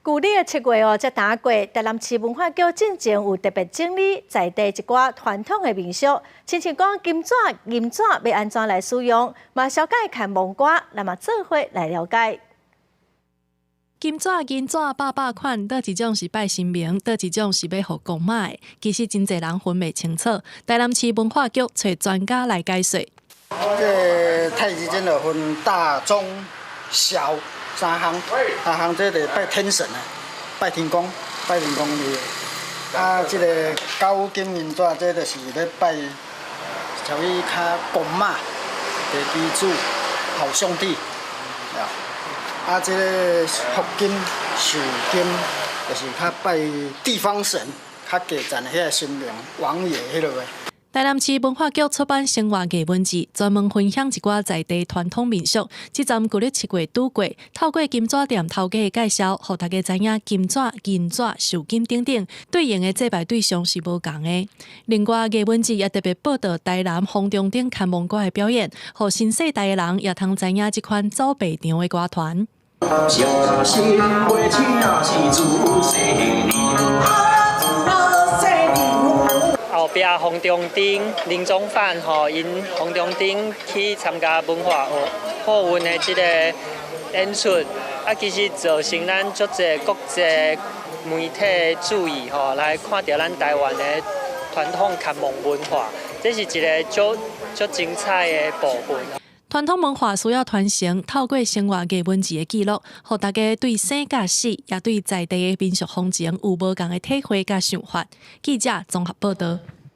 舊曆的7月哦，才拄過，台南市文化局進前有特別整理在地一寡傳統的民俗，親像講金紙、銀紙欲按怎來使用，嘛紹介牽亡歌，咱嘛做伙來了解。金紙、銀紙百百款，佗一種是拜神明，佗一種是欲予公媽的。其實真濟人分袂清楚。台南市文化局揣專家來解說。這太極針就分大、中、小三項，三項這就拜天神啊，拜天公，拜天公的。啊，這个九金銀紙，這就是咧拜，屬於較公媽地基主、好兄弟。啊，這个福金、壽金，就是較拜地方神，較低層的彼个神明、王爺彼落的。台南市文化局出版生活藝文誌，專門分享一寡在地傳統民俗。這站舊曆7月拄過，透過金紙店頭家的介紹，予大家知影金紙、銀紙、壽金等等對應的祭拜對象是無仝的。另外，藝文誌也特別報導台南風中燈牽亡歌的表演，予新世代的人也通知影這款走白場的歌團。相信袂請是自細年。後壁風中燈林宗範吼，𪜶風中燈去參加文化奧運的這个演出，啊，其實造成咱足濟國際媒體的注意吼，來看著咱台灣的傳統牽亡文化，這是一个足足精彩的部分。傳統文化需要傳承，透過生活藝文誌的記錄，予大家對生佮死，也對在地的民俗風情有無仝的體會佮想法。記者綜合報導。